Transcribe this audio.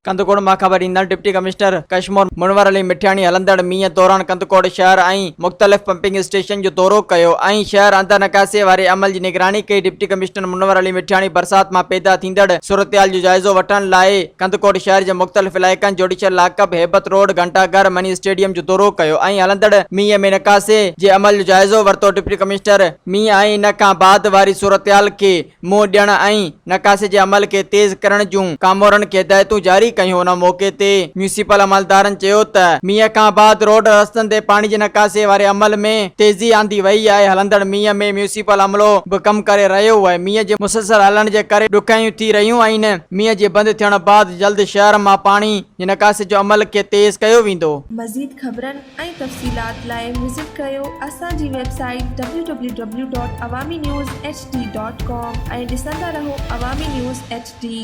ڪنڌڪوٽ مان خبر ڏيندڙ ڊپٽي ڪمشنر ڪشمور منور علي مٺياڻي هلندڙ مينهن دوران ڪنڌڪوٽ شهر ۽ مختلف پمپنگ اسٽيشن جو دورو ڪيو ۽ شهر اندر نڪاسي واري عمل جي نگراني ڪئي. ڊپٽي ڪمشنر منور علي مٺياڻي برسات مان پيدا ٿيندڙ صورتحال جو جائزو وٺڻ لاء ڪنڌڪوٽ شهر جي مختلف علائقن judicial lockup, Haibat road, Ghanta Ghar, mini stadium جو دورو ڪيو ۽ هلندڙ مينهن ۾ نڪاسي جي عمل جو جائزو ورتو. ڊپٽي ڪمشنر مينهن ۽ ان کان بعد واري صورتحال کي منهن ڏيڻ ۽ نڪاسي جي عمل کي تيز ڪرڻ جون ڪامورن کي هدايتون جاري ڪيون. ان موقعي تي ميونسپل عملدارن چيو ته مينهن کان بعد روڊ رستن تي پاڻي جي نڪاسي واري عمل ۾ تيزي آندي وئي آهي، هلندڙ مينهن ۾ ميونسپل عملو به ڪم ڪري رهيو آهي، مينهن جي مسلسل هلڻ جي ڪري ڏکيائيون ٿي رهيون آهن، مينهن جي بند ٿيڻ بعد جلد شهر مان پاڻي جي نڪاسي جو عمل کي تيز ڪيو ويندو. مزيد خبرن ۽ تفصيلات لاء وزٽ ڪريو اسان جي website W W W dot Awami news H D dot com ۽ ڏسندا رهو عوامي نيوز ايڇ ڊي.